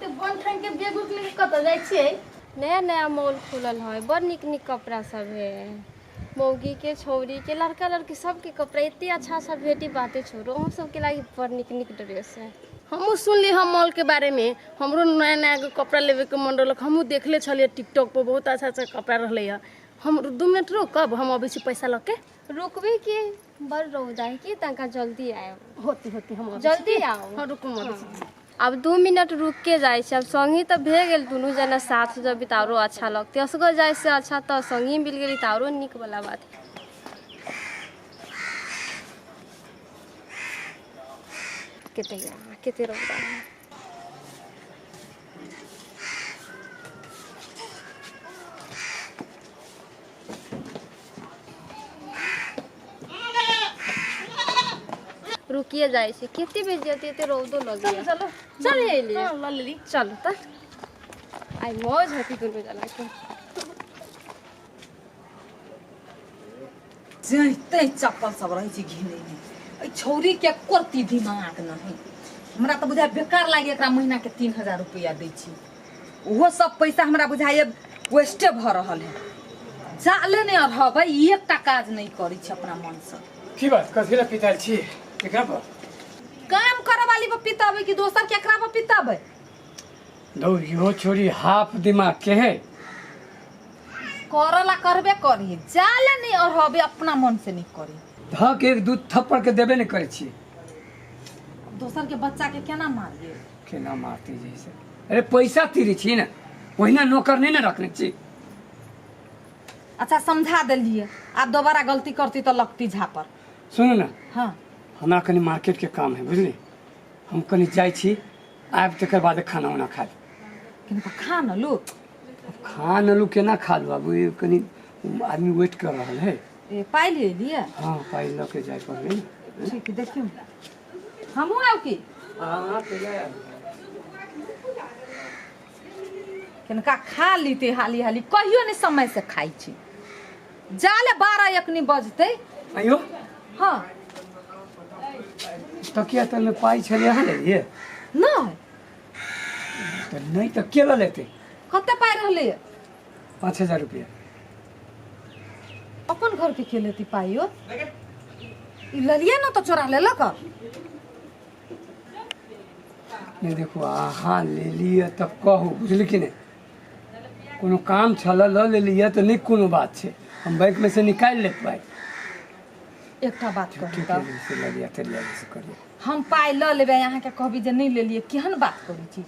एते बन ठान के बैग उग लेके कतऽ जाइ छियै? नया नया मॉल खुलल है, बड़ नीक नीक कपड़ा सब है। मौगी के, छौरी के, लड़का लड़की सबके कपड़ा एते अच्छा अच्छा भेटी, बाते छोड़ो। अहूँ सबके लागी बड़ नीक नीक ड्रेस है। हमहूँ सुनली हम मॉल के बारे में, हमरो नया नया गो कपड़ा लेवे के मन रहलक। हमहूँ देखले छलियै टिकटॉक पर, बहुत अच्छा अच्छा कपड़ा रहलै हँ। हम 2 मिनट रुकब, हम अबै छी पैसा लऽ के। रुकबे के? बड़ रौदा है की, तनका जल्दी आयब। होती होती, हम अबै छी। जल्दी आओ। हाँ, रुकू, हम अबै छी। आब 2 मिनट रुक के जाइ छै। आब संगी तऽ भए गेल, दुनू जना साथ जबी तऽ आरो अच्छा लगतै। असगर जाइ से अच्छा तऽ संगी मिल गेली तऽ आरो नीक वाला बात। कते कते रौदा है। रुकिए जाइ छै, कते बेर जेतै? एते रौदो लगे। चलो। चल अयली। हाँ, लऽ लेली। चलू तऽ आइ मौज होती दुनू जना के। जैते चप्पल सब रहै छै घिनैने। एहि छौरी के करती दिमाग नहीं। हमरा तऽ बुझाय बेकार लागे, एकरा महीना के 3000 रुपया दै छी, ओहो सब पैसा हमरा बुझाइए वेस्टे भऽ रहल है। जाले नहि रहबै, एकटा काज नहि करै छी अपना मनसँ। की बात, कथी लए पितायल छी केकरा पर? काम करे वाली पर पिताबै कि दोसर केकरा पर पिताबै? दौ, इहो छोरी हाफ दिमाग के है। करला करबे करी, जाले नहीं रहबै, अपना मन से नहीं करी। धक एक दू थप्पड़ के देबे नहीं करै छी। दोसर के बच्चा के केना मारिए? केना मारती जैसे? अरे, पैसा तीरे छी ने, ओहिना नौकर नहीं ने रखने छी। अच्छा, समझा देलिए, आब दोबारा गलती करती तो लगती झापर। सुनू ने। हाँ। हमरा कनि मार्केट के काम है, बुझली? हम कनि जाइ छी, आबि तकर बाद खाना उना खायब। किनका खा न लू। खा न लू, केना खा लू? आब ई कनि आदमी वेट कर रहल है। ए, पाइ ले लिए? हाँ, पाइ लऽ के जाय पड़लै ने। ठीक, देखियौ, हमहूँ आउ की? हाँ, चलि आयब। किनका खा लीते हाली हाली, कहियो नहीं समय से खाइ छी। जाले 12 एकनी बजतै। आइयो। हाँ। तकिया तरमे पाइ छलै, अहाँ लेलियै? नहि। तऽ नहि तऽ के लऽ लेतै? कते पाइ रहलै? 5000 रुपया। अपन घर के के लेती पाइयो? ई ललिए न तऽ चोरा लेलक। नहि, देखू, अहाँ लेलियै तऽ कहू, बुझली कि नहि? कोनो काम छल, लऽ लेलियै तऽ नहि कोनो बात छै, हम बैंकमे से निकालि लेब पाइ। एकटा बात कहू। ठीक। तऽ है, से ललिया तेलिया से करियै। हम पाइ लऽ लेबै, अहाँके कहबी जे नहि लेलियै, केहन बात करै छी?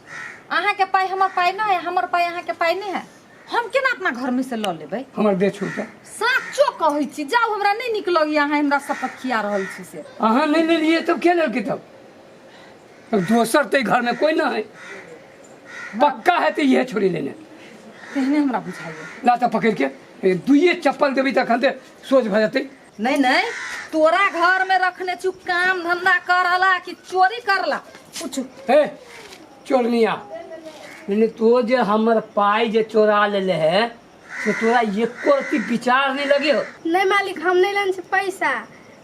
अहाँके पाइ हमर पाइ नहि है, हमर पाइ अहाँके पाइ नहि है। हम केना अपना घरमे से लऽ लेबै? हमर देह छूटा। साचो कहै छी, जाउ, हमरा नहि नीक लगैए अहाँ हमरा शपथ खिया रहल छी से। अहाँ नहि लेलियै तब के लेलकै? तब तब दोसर तऽ घरमे कोइ नहि है, पक्का है तऽ इहे छोड़ी लेने। तेहने हमरा बुझाइए। ला तऽ पकड़ि के दुइये चप्पल देबै तखन तऽ सोझ भऽ जेतै। नहीं नहीं, तोरा घर में रखने छु काम धंधा करला कि चोरी करला, पूछू। हे चोरनिया, नहीं तो जे हमर पाई जे चोरा लेले है से तोरा एको रत्ती विचार नहीं लगे हो? नहीं मालिक, हम नहीं लेने छी पैसा,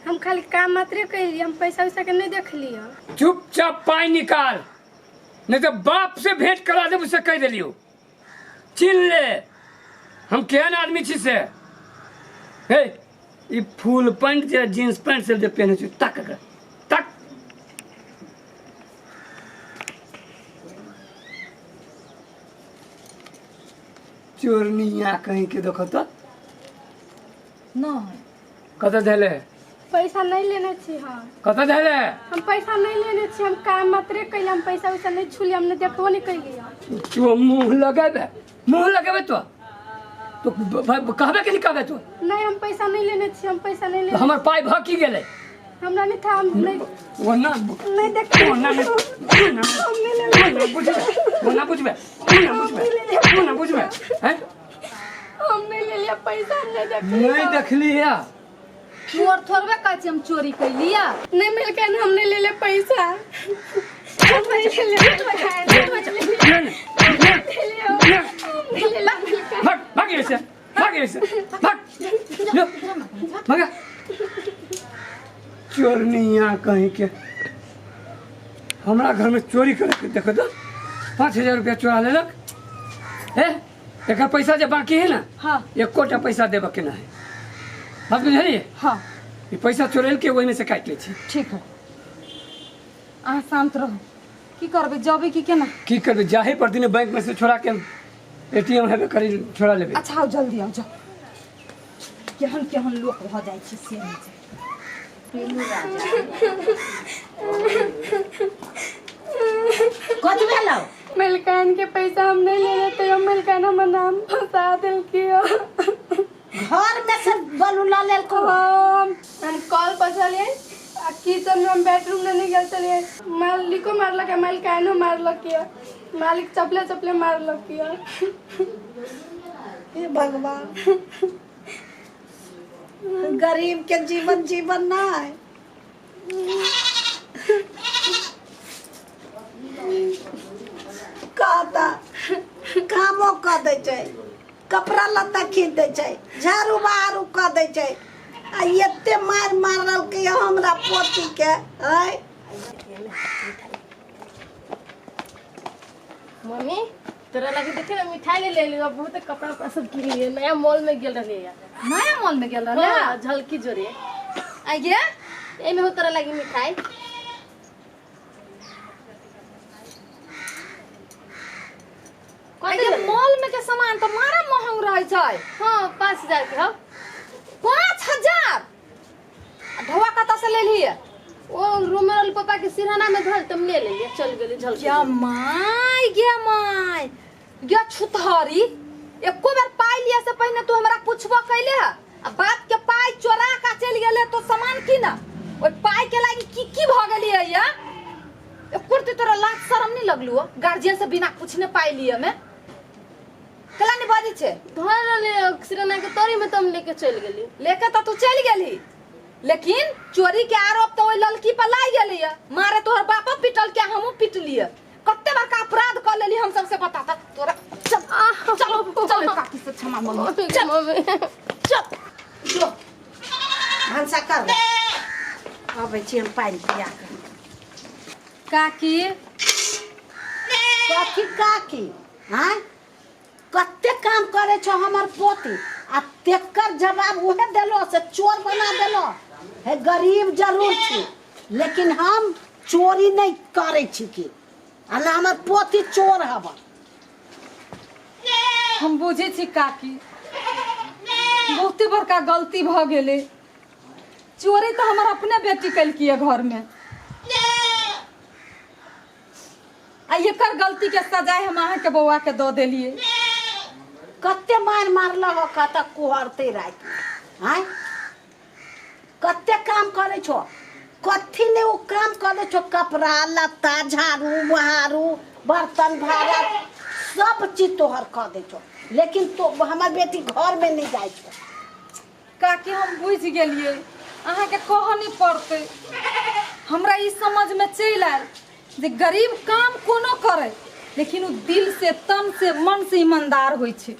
हम खाली काम मात्रे कैली, हम पैसा वैसा के नहीं देखली। चुपचाप पाई निकाल, नहीं तो बाप से भेंट करा देब, उसे कह देलियो। चिन्ह ले हम केहन आदमी छी से। हे, ई फुल पैंट जे जींस पैंट सब जे पहने छी, तक एकरा, तक। चोरनिया कहीं के, देखो तो। नहीं। कतऽ धैले? पैसा नहीं लेने छी हम। कतऽ धैले? हम पैसा नहीं लेने छी, हम काम मात्रे कैली, हम पैसा वैसा नहीं छुली, हम नहीं देखबो नहीं कैली। तू मुंह लगेबे, मुंह लगेबे तो तो कहबे कि नहीं कहबे तू? नहीं, हम पैसा नहीं लेने छी, हम पैसा नहीं लेने। हमर पाइ भऽ की गेलै? हमरा नहीं था, हम नहीं ओना नहीं देख। ओना नहीं, ओना हम नहीं लेने। ओना बुझबे, ओना बुझबे, ओना बुझबे, ओना बुझबे हैं? हम नहीं ले लिया पैसा, हम नहीं देखली। नहीं देखली है? चोर थोड़बे कहै छी हम चोरी कैलिया। नहीं मिल के, हम नहीं ले ले पैसा, हम नहीं ले ले पैसा। नहीं नहीं। हम नहीं ले ले मिलके। भाग, भाग ऐसे, भाग ऐसे, भाग लो, भागा। चोरनिया कहीं के, हमरा घर में चोरी करे के, देखो तो। 5000 रुपया चोरा लेलक। हे, एकर पैसा जे बाकी है ना, हाँ। एकोटा पैसा देबऽ के ना है, बात बुझलियै? हाँ। ई पैसा चोरेल के ओहिमे से काटि लै छी। ठीक है, अहाँ शांत रहू। की करबै, जबै की केना? की करबै, जाहे पर दिन बैंक में से छोड़ा के एटीएम हेबे करी, छोड़ा लेबै। अच्छा आओ, जल्दी आओ, जाओ। केहन केहन लोक भऽ जाइ छै से नहि छै। कथी भेलौ? मलकान के पैसा हम नहीं ले लेते, हम मलकान हमर नाम फंसा देलकी। घर में से बलू लऽ लेलकौ? हम कॉल पर छलियै आ किचन में, हम बेडरूम में नहीं गेल छलियै। मालिको मारलक आ मलकानो मारलक यऽ, मालिक चपले चपले मारलक यऽ। हे भगवान, गरीब के जीवन जीवन ना है। कहता कामो कऽ दै छै, कपड़ा लत्ता खींच दै छै, झाड़ू बहारू कऽ दै छै, आ एते मारि मारलकै हमरा पोतीके। आँय मम्मी, तोरा लगे देखे ना मिठाई ले ले लियो, बहुत कपड़ा उपड़ा सब किन लिए, नया मॉल में गेल रहिए यार। नया मॉल में गेल रहले? हाँ, झलकी जोरे। आ ये? एमे हो तोरा लगी मिठाई। आ ये मॉल में के सामान तो मारा महंग रहे छै। हाँ, 5000 के हो। 5000? आ ढौआ कतऽ से लेलियै? ओ रूम में रहल पापा के सिरहाना में धल, तुम ले लेलिए, चल गेली झलकी। गे my, गे my, गे छुतहरी, एको बेर पाइ लिये से पहिने तू हमरा पूछबो कैले ह? आ बाप के पाइ चोरा का चलि गेले तो सामान की ना, ओहि पाइ के लागि की की भऽ गेलियै या? एको रत्ती तोरा लाज शरम नहीं लगलू हो? गार्जियन से बिना पूछने पाइ लिए में कला नहीं बाजै छै? धर रहले सिरहाना के तोरी में, तुम लेके चल गेली। लेके तो तू चलि गेली, लेकिन चोरी के आरोप तो ओहि लड़की पर लागि गेलै या। मारे तोहर बापो पिटल के, हमहूँ पिटलियै। कते बड़का अपराध कऽ लेली हम सबसे बता त तोरा। चल चल चल, काकी से क्षमा मांग। चल मम्मी, चल। जो भनसा कर, अबै छी हम पानि पिया कऽ। काकी। कथी काकी? आँय, कते काम करे छौ हमर पोती, आ तेकर जवाब उहे देलो से चोर बना देलो। हे, गरीब जरूर छी, लेकिन हम चोरी नहीं करे छी की, आ ना हमर पोती चोर हवा। हम बुझै छी काकी, बहुते बड़का गलती भऽ गेलै। चोरी तऽ हमर अपने बेटी केलकै घरमे, आ एकर गलती के सजाय हम अहाँके बौआ के दऽ देलियै। कते मारि मारलक हो, कत कुहरते राति। आँय, कते काम करे छो, कथी ने ओ काम करे छो, कपड़ा लत्ता, झाड़ू बहारू, बर्तन भाड़ा, सब चीज तोहर कऽ दै छो, लेकिन तो हमर बेटी घर में नहीं जाइ छो। काकी, हम बुझि गेलियै, अहाँके कहऽ नहि पड़तै। हमरा ई समझमे चलि आयल जे गरीब काम कोनो करे, लेकिन ओ दिल से, तन से, मन से ईमानदार होइ छै।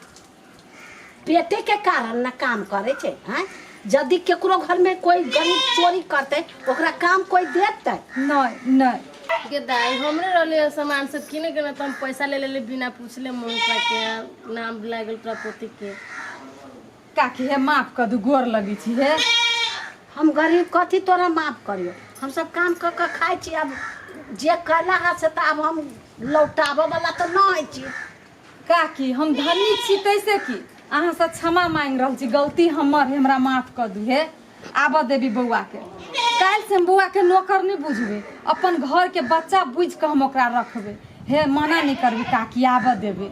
पेटे के कारण ना काम करे छै। आँय, यदि केकरो घर में कोई गरीब चोरी करते, ओकरा काम कोई देतै? नहि नहि। के दाई, हमरे रहले सामान सब किने के ना, तो हम पैसा ले लेले बिना पूछले मम्मी पापा के, नाम लागल तोरा पोती के। काकी हे, माफ कऽ दू, गोर लगै छी हे। हम गरीब कथी तोरा माफ करियो? हम सब काम कऽ कऽ खाइ छी। आब जे कैला है से तऽ आब हम लौटाबऽ वाला तऽ नहि छी। काकी, हम धनी छी तैसे की, अहाँसँ क्षमा मांगि रहल छी। गलती हमर है, हमरा माफ कऽ दू हे। आबऽ देबी बौआके, काल्हि से हम बौआके नौकर नहि बुझबै, अपन घरके बच्चा बुझि कऽ हम ओकरा रखबै। हे, मना नहि करबै काकी, आबऽ देबै।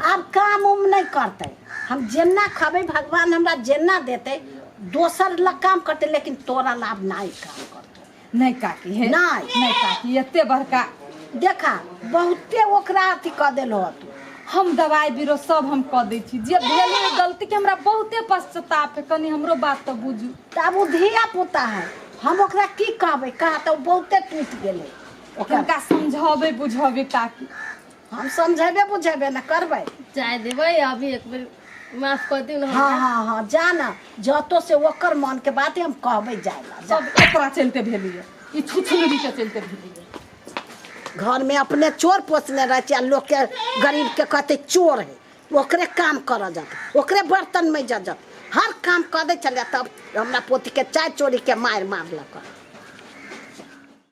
आब काम उम नहि करतै। हम जेना खबै, भगवान हमरा जेना देतै, दोसर लग काम करतै, लेकिन तोरा लाभ नहि काम करतै। नहि काकी हे। नहि। नहि काकी, एते बड़का देखा, बहुते ओकरा अथी कऽ देलहो तू। हम दवाइ बीरो सब हम कऽ दै छी। जे भेल ओहि गलतीके हमरा बहुते पश्चाताप है, कनि हमरो बात तऽ बुझू। तऽ आब ओ धिया पुता है, हम ओकरा की कहबै? कहा तऽ ओ बहुते टूटि गेलै ओकरा। हुनका समझेबै बुझेबै काकी। हम समझेबे बुझेबे ने करबै। जाय देबै, अभी एक बेर माफ कर दियौ ने। हाँ हाँ हाँ, जा ना, जतो से ओकर मन के बात हम कहबै, जाय ला जा। सब एकरा चलते भेलियै, ई छुछुनरी के चलते भेलियै। घरमे अपने चोर पोसने रहै छै आ लोकके गरीबके कहतै चोर है। ओकरे काम करऽ जात, ओकरे बर्तन में जत, हर काम कऽ दै छलै। तब हमरा पोतीके चाय चोरीके मारि मारलक।